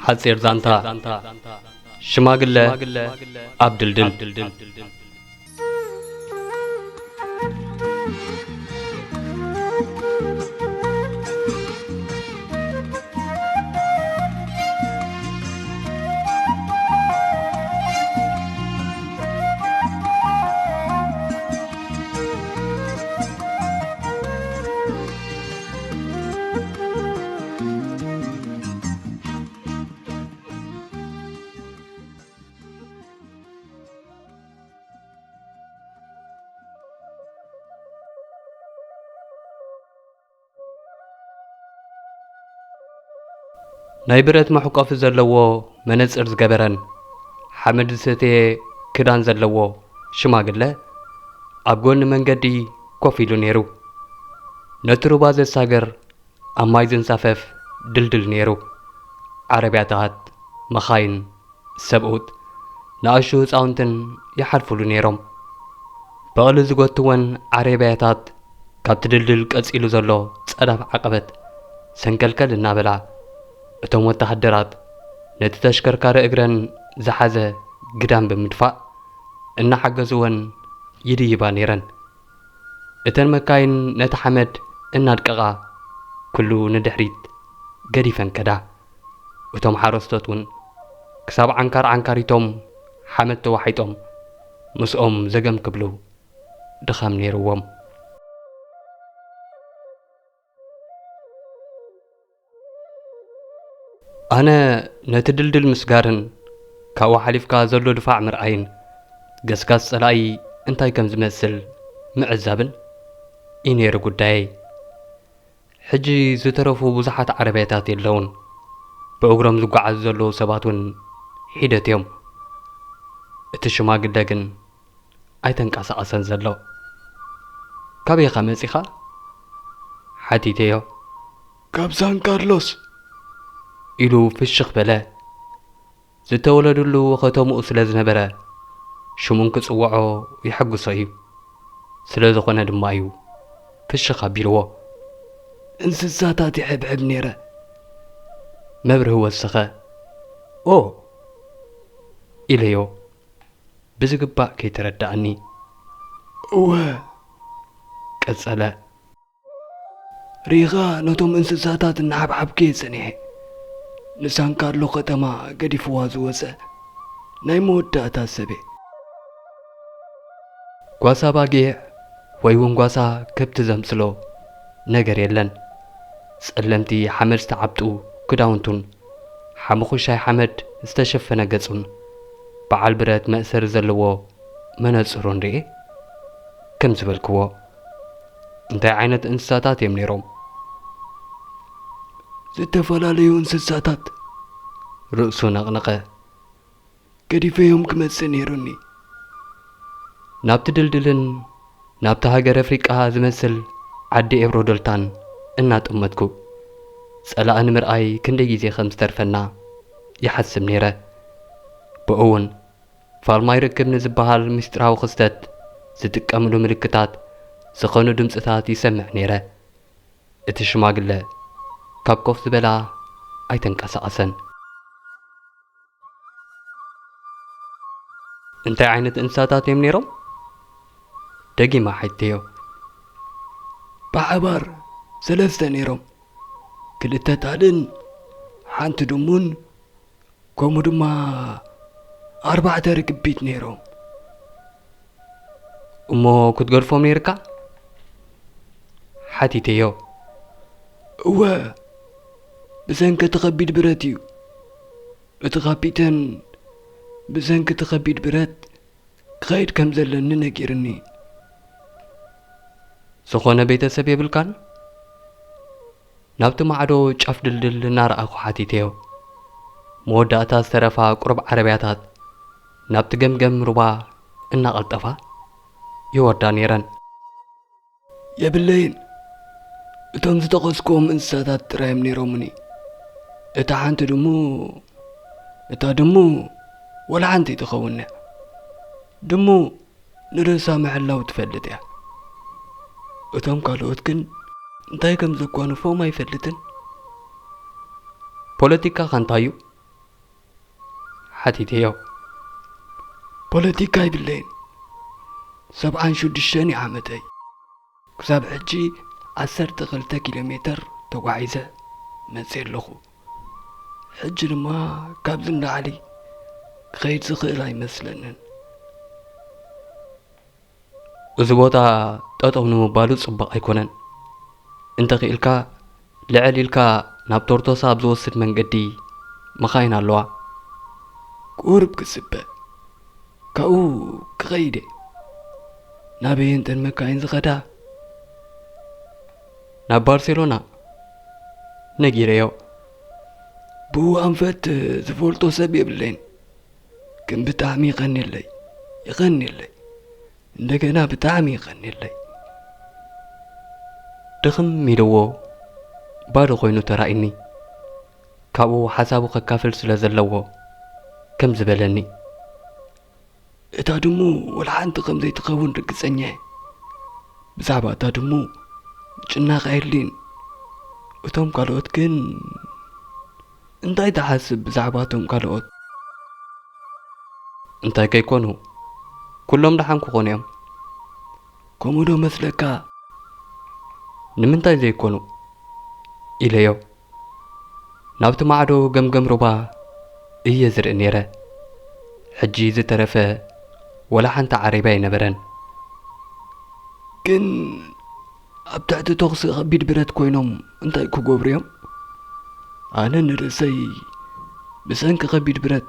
ሓጺር ዛንታ። ሽማግለ ኣብ ድልድል። ናይ ብረት መሕቆፊ ዘለዎ መነጽር ዝገበረን ሓመድ ዝሰተየ ክዳን ዘለዎ ሽማግለ ኣብ ጎኒ መንገዲ ኮፍ ኢሉ ነይሩ። ነቲ ሩባ ዘሳግር ኣብ ማይ ዝንሳፈፍ ድልድል ነይሩ። ዓረብያታት፣ መኻይን፣ ሰብኡት፣ ንኣሽቱ ህጻውንትን ይሓልፉሉ ነይሮም። በቕሊ ዝጎትወን ዓረብያታት ካብቲ ድልድል ቀጺሉ ዘሎ ጸዳፍ ዓቐበት ሰንከልከል እናበላ፣ እቶም ወተሃደራት ነቲ ተሽከርካሪ እግረን ዝሓዘ ግዳም ብምድፋእ እናሓገዝወን ይድይባ ነይረን። እተን መካይን ነቲ ሓመድ እናድቀቓ፣ ኩሉ ንድሕሪት ገዲፈን ከዳ። እቶም ሓረስቶት እውን ክሳብ ዓንካር ዓንካሪቶም ሓመድ ተዋሒጦም ምስኦም ዘገም ክብሉ ድኻም ነይርዎም። ኣነ ነቲ ድልድል ምስጋርን ካብኡ ሓሊፍካ ዘሎ ድፋዕ ምርኣይን ገስጋስ ጸላኢ እንታይ ከም ዝመስል ምዕዛብን እዩ ነይሩ ጉዳየይ። ሕጂ ዝተረፉ ብዙሓት ዓረብያታት የለውን። ብእግሮም ዝጓዓዙ ዘለዉ ሰባት እውን ሒደት እዮም። እቲ ሽማግለ ግን ኣይተንቀሳቐሰን ዘሎ። "ካበይ ኢኻ መጺኻ?" ሓቲተዮ። "ካብ ሳን ካርሎስ" ኢሉ ፍሽኽ በለ። ዝተወለደሉ ከተምኡ ስለ ዝነበረ ሽሙ እንክጽውዖ የሐጉሶ እዩ። ስለ ዝኾነ ድማ እዩ ፍሽኽ ኣቢልዎ። "እንስሳታት ይሕብሕብ ነይረ" መብርሂ ወሰኸ። "ኦ!" ኢለዮ ብዝግባእ ከይተረድኣኒ። "እወ" ቀጸለ። "ርኢኻ ነቶም እንስሳታት እናሓብሓብኩ እየ ጸኒሐ። ንሳን ካርሎ ከተማ ገዲፍዋ ዝወጸ ናይ መወዳእታ ሰበ። ጓሳ ባጊዕ ወይ እውን ጓሳ ከብቲ ዘምስሎ ነገር የለን። ጸለምቲ ሓመድ ዝተዓብጡ ክዳውንቱን ሓመኹሻይ ሓመድ ዝተሸፈነ ገጹን በዓል ብረት መእሰሪ ዘለዎ መነጽሩን ርኤ ከም ዝበልክዎ፣ እንታይ ዓይነት እንስሳታት እዮም ነይሮም?" "ዝተፈላለዩ እንስሳታት" ርእሱ ነቕነቐ። "ገዲፈዮም ክመጽእ ነይሩኒ" ናብቲ ድልድልን ናብቲ ሃገር ኣፍሪቃ ዝመስል ዓዲ ኤብሮ ዶልታን እናጠመትኩ፣ ጸላኢ ንምርኣይ ክንደይ ግዜ ከም ዝተርፈና ይሓስብ ነይረ። ብኡ እውን ፋልማይ ርክብ ንዝበሃል ምስጢራዊ ክስተት ዝጥቀምሉ ምልክታት ዝኾኑ ድምጽታት ይሰምዕ ነይረ። እቲ ሽማግለ ካብ ኮፍ ዝበላ ኣይተንቀሳቐሰን። "እንታይ ዓይነት እንስሳታት እዮም ነይሮም?" ደጊማ ሓይተዮ። "ብሓባር ሰለስተ ነይሮም። ክልተ ታድን፣ ሓንቲ ድሙን፣ ከምኡ ድማ ኣርባዕተ ርግቢት ነይሮም።" "እሞ ክትገድፎም ነይርካ?" ሓቲተዮ። "እወ፣ ብሰንኪ እቲ ከቢድ ብረት እዩ። እቲ ካፒተን ብሰንኪ እቲ ከቢድ ብረት ክኸይድ ከም ዘለኒ ነጊርኒ።" "ዝኾነ ቤተሰብ የብልካን?" ናብቲ ማዕዶ ጫፍ ድልድል እናረኣኹ ሓቲተዮ። መወዳእታ ዝተረፋ ቁሩብ ዓረብያታት ናብቲ ገምገም ሩባ እናቐልጠፋ ይወርዳ ነይረን። "የብለይን። እቶም ዝጠቐስክዎም እንስሳታት ጥራይ እዮም ነይሮምኒ። እታ ሓንቲ ድሙ፣ እታ ድሙ ወላ ሓንቲ ኣይትኸውን እያ። ድሙ ንርእሳ ምሕላው ትፈልጥ እያ። እቶም ካልኦት ግን እንታይ ከም ዘጓንፎም ኣይፈልጥን። ፖለቲካኻ እንታይ እዩ? ሓቲተዮ። ፖለቲካ ይብለይን። ሰብዓን ሽዱሽተን እዩ ዓመተይ። ክሳብ ሕጂ ዓሰርተ ክልተ ኪሎ ሜተር ተጓዒዘ መፅእ ኣለኹ። ሕጂ ድማ ካብዚ ንላዕሊ ክኸይድ ዝኽእል ኣይመስለንን። እዚ ቦታ ጠጠው ንምባሉ ጽቡቕ ኣይኮነን። እንተኽኢልካ ልዕል ኢልካ ናብ ቶርቶሳ ኣብ ዝወስድ መንገዲ መኻይን ኣለዋ። ቁሩብ ክስበ ካብኡ ክኸይደ። ናበየንተን መካይን ዝኸዳ? ናብ ባርሴሎና ነጊረዮ። ብኡ ኣንፈት ዝፈልጦ ሰብ የብለይን። ግን ብጣዕሚ ይቐንየለይ፣ ይቐንየለይ። እንደገና ብጣዕሚ ይቐንየለይ። ድኽም ኢልዎ ባዶ ኮይኑ ተራእዩኒ። ካብኡ ሓሳቡ ከካፍል ስለ ዘለዎ ከም ዝበለኒ። እታ ድሙ ወላ ሓንቲ ከም ዘይትኸውን ርግጸኛ እየ። ብዛዕባ እታ ድሙ ምጭናቕ ኣየድልይን። እቶም ካልኦት ግን እንታይ ትሓስብ ብዛዕባ እቶም ካልኦት? እንታይ ከይኮኑ? ኩሎም ደሓን ክኾኑ እዮም። ከምኡ ዶ መስለካ? ንምንታይ ዘይኮኑ? ኢለዮ። ናብቲ ማዕዶ ገምገም ሩባ እየ ዝርኢ ነይረ። ሕጂ ዝተረፈ ወላ ሓንቲ ዓሬባ ኣይነበረን። ግን ኣብ ትሕቲ ተኹሲ ከቢድ ብረት ኮይኖም እንታይ ክገብሩ እዮም? ኣነ ንርእሰይ ብሰንኪ ከቢድ ብረት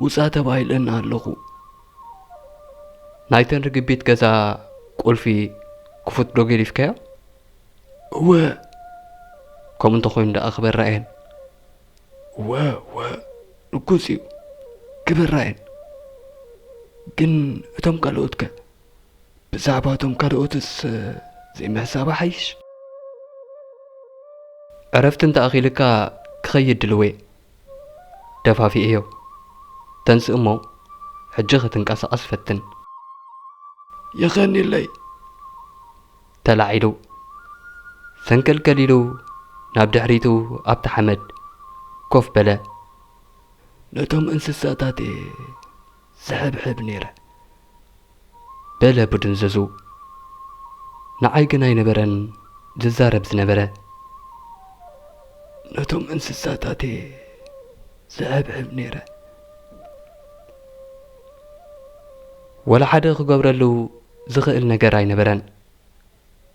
ውጻእ ተባሂለና ኣለኹ። ናይተን ርግቢት ገዛ ቁልፊ ክፉት ዶ ገዲፍካዮ? እወ። ከምኡ እንተኾይኑ ደኣ ክበራ እየን። እወ፣ እወ፣ ርጉጽ እዩ። ክበራ እየን። ግን እቶም ካልኦት ከ? ብዛዕባ እቶም ካልኦትስ ዘይምሕሳብ ሓይሽ። ዕረፍቲ እንተኣኺልካ ክኸይድ ድልው እየ። ደፋፊኤዮ። ተንስእ እሞ ሕጂ ክትንቀሳቐስ ፈትን። የቐንየለይ። ተላዒሉ። ሰንከልከል ኢሉ ናብ ድሕሪቱ ኣብቲ ሓመድ ኮፍ በለ። ነቶም እንስሳታት እየ ዝሕብሕብ ነይረ። በለ ብድንዘዙ። ንዓይ ግን ኣይነበረን ዝዛረብ ዝነበረ። ነቶም እንስሳታት እየ ዝሕብሕብ ነይረ። ወላ ሓደ ክገብረሉ ዝኽእል ነገር ኣይነበረን።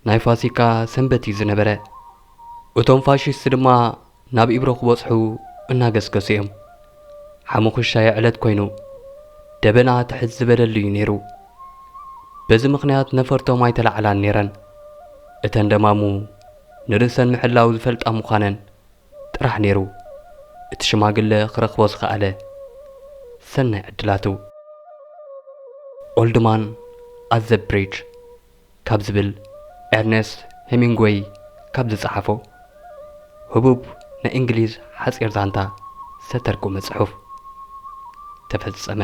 ናይ ፋሲካ ሰንበት እዩ ዝነበረ። እቶም ፋሽስት ድማ ናብ ኢብሮ ክበጽሑ እናገስገሱ እዮም። ሓሙኽሻይ ዕለት ኮይኑ፣ ደበና ትሕት ዝበለሉ እዩ ነይሩ። በዚ ምኽንያት ነፈርቶም ኣይተላዕላን ነይረን። እተን ደማሙ ንርእሰን ምሕላው ዝፈልጣ ምዃነን ጥራሕ ነይሩ እቲ ሽማግለ ክረኽቦ ዝኸኣለ ሰናይ ዕድላቱ። ኦልድ ማን ኣት ዘ ብሪጅ ካብ ዝብል ኤርነስት ሄሚንግወይ ካብ ዝጸሓፎ ህቡብ ናይ እንግሊዝ ሓጺር ዛንታ ዝተተርጎመ ጽሑፍ ተፈጸመ።